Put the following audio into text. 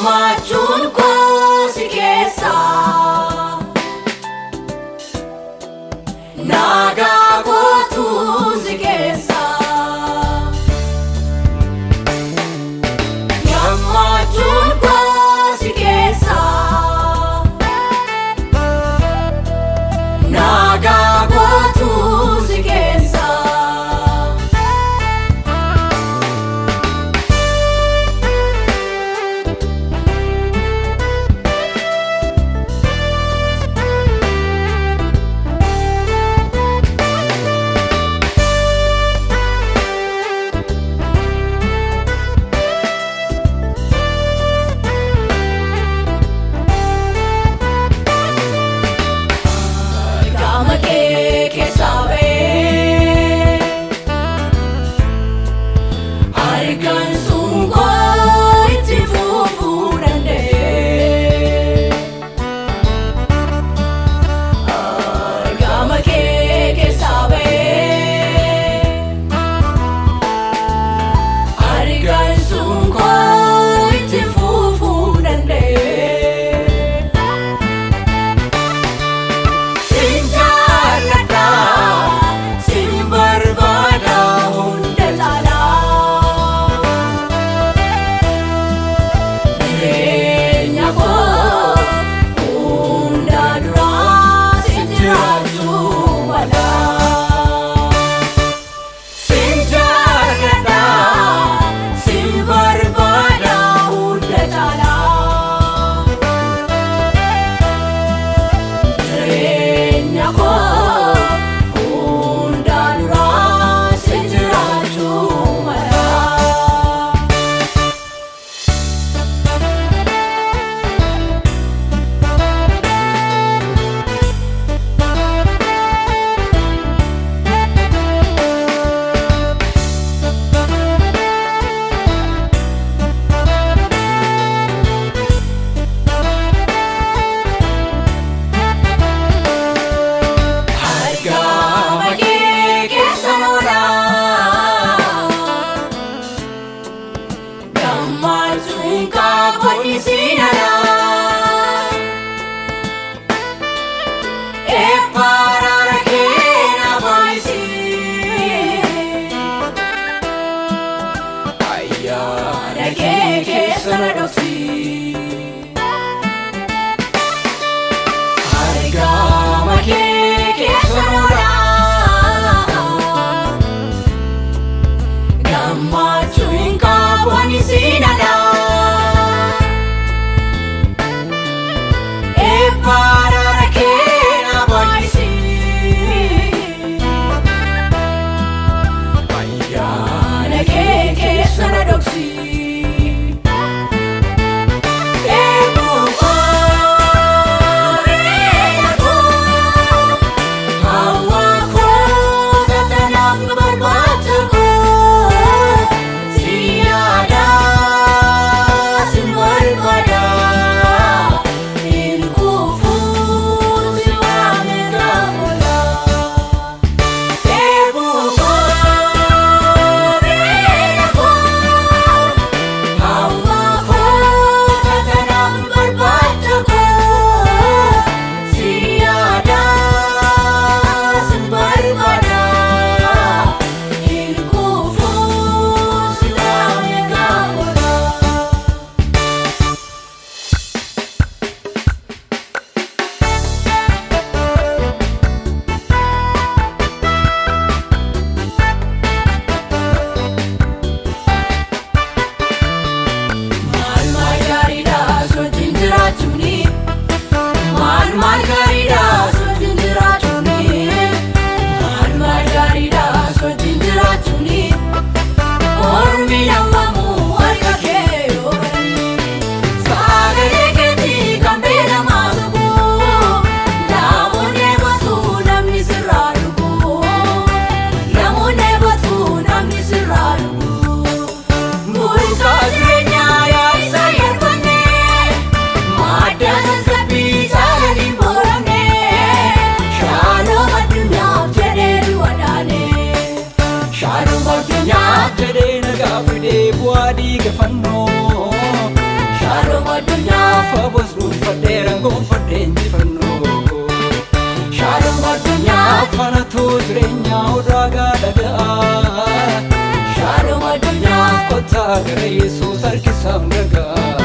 Gammachuun koo si keessa, nagaa kootu si keessa. Gammachuun koo si keessa, nagaa kootu si keessa. Qaama kee keessaa ba'ee harkaan sun koo itti fufuu danda'e. Qaama kee keessaa ba'ee harkaan sun koo itti fufuu danda'e. Sin jaalladha, sin barbaada hunda caalaa. Jireenya koo hunda duraa sin jiraachuu mala. Sin jaalladha, sin barbaada hunda caalaa. Jireenya koo hunda duraa sin jiraachuu mala. Argama kee keessa noolaa, gammachuun qabbonni siin alaa. Eebba araara kee na baay'isi. Ayyaana kee keessa na dhoksi. Argama kee keessa noolaa, gammachuun qabbonni siin alaa. Eebba araara kee na baay'isi. Ayyaana kee keessa na dhoksi. Eeboo beela koo, hawwa koo tatanaaf barbaacha koo, si yaada, si barbaada, hin kuufuu si waame gaafa. Eeboo beela koo, hawwa koo tatanaaf barbaacha koo, si yaada, si barbaada, hin kuufuu si waame gaafa. Maal maal gaariidha sochiin jiraachuuni? Maal maal gaariidha sochiin jiraachuuni? Maal maal gaariidha sochiin jiraachuuni? Ormi lamamu harka kee yoo bananii. Sagalee keetii kan beelamaa sugu. Namoonni eebbatu namni sirraa dhugu. Namoonni eebbatu namni sirraa dhugu. Burqaa jireenyaa yaa isa yerfanne, madda tasgabbii jaalaliin boramne, shaaloom addunyaaf jedhee du'a dhaane. Shaaloom addunyaaf jedhee nagaa fidee bu'aa dhiiga fannoo. Shaaloom. addunyaa. Faabos dhuunfadheera gonfadhee injifannoo. Shaalom addunyaa. Afaanatu jireenya odaagaa dhaga'a. Shaalom addunyaa. Kottaa gara Yesuus harkisaa hundagaa.